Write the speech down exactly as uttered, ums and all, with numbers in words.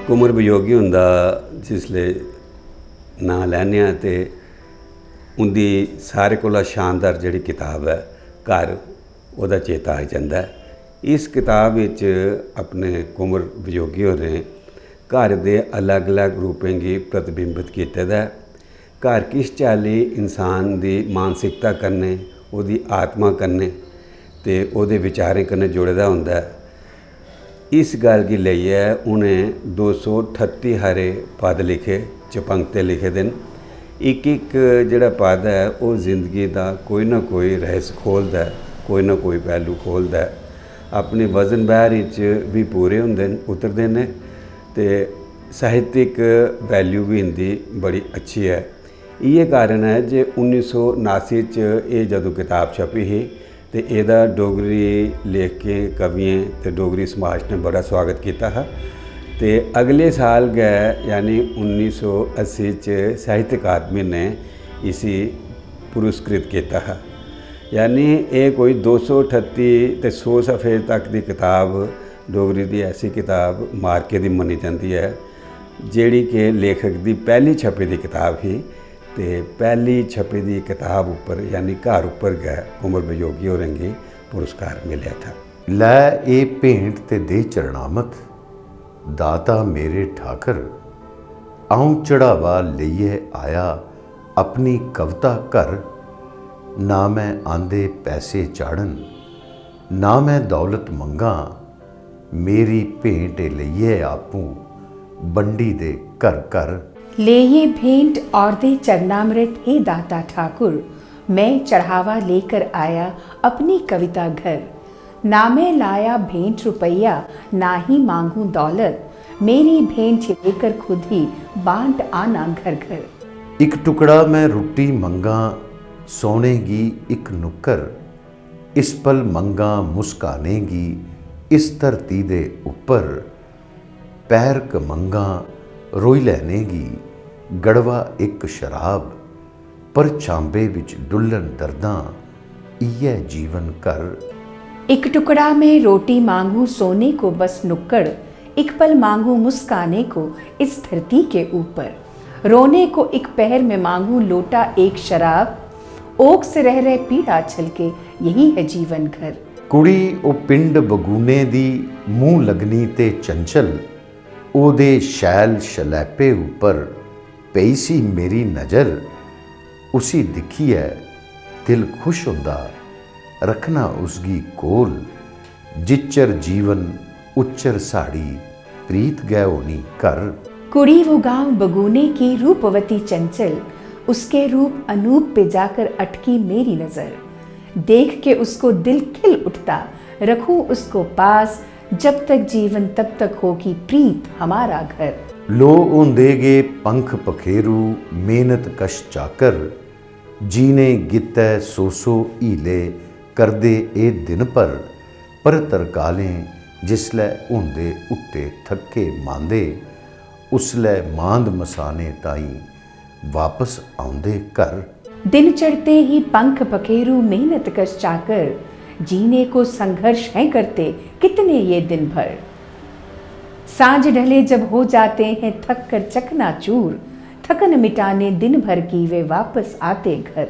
कुंवर वियोगी हुंदा जिसलै नांऽ लैन्ने आं ते उं'दी सारे कोला शानदार जेह्ड़ी कताब ऐ घर, ओह्दा चेता आई जंदा ऐ। इस कताब बिच अपने कुंवर वियोगी होरें घर दे अलग-अलग रूपें गी प्रतिबिंबत कीते दा ऐ। घर किस चाल्ली इंसान दी मानसिकता कन्नै, ओह्दी आत्मा कन्नै ते ओह्दे विचारें कन्नै जुड़े दा होंदा ऐ, इस गल्ल गी लेइयै उ'नें दो सौ ठत्ती हारे पद लिखे, चपंक्ते लिखे दे न। इक इक जेह्ड़ा पद ऐ, ओह् जिंदगी दा कोई ना कोई रहस्य खोह्लदा ऐ, कोई ना कोई पैह्लू खोह्लदा ऐ। अपने वजन बैह्र च बी पूरे होंदे न, उतरदे न ते साहित्यिक वैल्यू बी इं'दी बड़ी अच्छी ऐ। इ'यै कारण ऐ जे उन्नी सौ नासी च एह् जदूं कताब छपी ही ते एह्दा डोगरी लेखकें, कवियें ते डोगरी समाज ने बड़ा सुआगत कीता हा। ते अगले साल गै, यानी उन्नी सौ अस्सी च साहित्य अकादमी ने इसी पुरस्कृत कीता हा। यानी एह् कोई दो सौ ठत्ती ते सौ सफे तक दी कताब, डोगरी दी ऐसी कताब मारके दी मन्नी जंदी ऐ, जेह्ड़ी के लेखक दी पैह्ली छपी दी कताब ही ते पैह्ली छपी दी कताब उप्पर, यानी घर उप्पर गै कुंवर वियोगी होरें गी पुरस्कार मिलेआ था। लै एह् भेंट ते दे चरणामत, दाता मेरे ठाकर, अ'ऊं चढ़ावा लेइयै आया अपनी कविता घर। ना मैं आंदे पैसे चाढ़न, ना मैं दौलत मंगां, मेरी भेंट ए लेइयै आपूं बंडी दे घर घर। लेइयै भेंट और दे चरणामृत, हे दाता ठाकुर, मैं चढ़ावा लेकर आया अपनी कविता घर। ना मैं लाया भेंट रुपया, ना ही मांगू दौलत, मेरी भेंट लेकर खुद ही बांट आना घर घर। इक टुकड़ा मैं रुट्टी मंगां, सोने गी इक नुक्कर, इस पल मंगां मुस्काने गी इस धरती दे उप्पर, पैरक मंगां रोई लैने गी गड़वा इक शराब, पर छांबे बिच डुल्लन दर्दां, इ'यै जीवन घर। एक टुकड़ा मैं रोटी मांगू सोने को बस नुक्कड़, एक पल मांगू मुस्काने को इस धरती के ऊपर। रोने को एक पहर मैं मांगू लोटा एक शराब, ओक से रह रह पीड़ा छलके, यही है जीवन घर। कुड़ी ओ पिंड बगूने दी मूंह लगनी ते चंचल, ओदे शैल शलैपे उप्पर पेई सी मेरी नजर। उसी दिक्खियै दिल खुश होंदा, रखना उसगी कोल। जिच्चर जीवन उच्चर साढ़ी प्रीत गै होनी घर। कुड़ी वो गांव बगूने की रूपवती चंचल, उसके रूप अनूप पे जाकर अटकी मेरी नजर। देख के उसको दिल खिल उठता, रखूं उसको पास, जब तक जीवन तब तक होगी प्रीत हमारा घर। लो होंदे गे पंख पखेरू मेहनत कश चाकर, जीने गित्तै सौ सौ हीले करदे एह् दिन भर, पर तरकालें जिसलै होंदे हुट्टे थक्के मांदे, उसलै मांद मसाने ताईं वापस औंदे घर। दिन चढ़ते ही पंख पखेरू मेहनत कश चाकर, जीने को संघर्ष हैं करते कितने ये दिन भर। सांझ ढले जब हो जाते हैं थक कर चकनाचूर, थकन मिटाने दिन भर की वे वापस आते घर।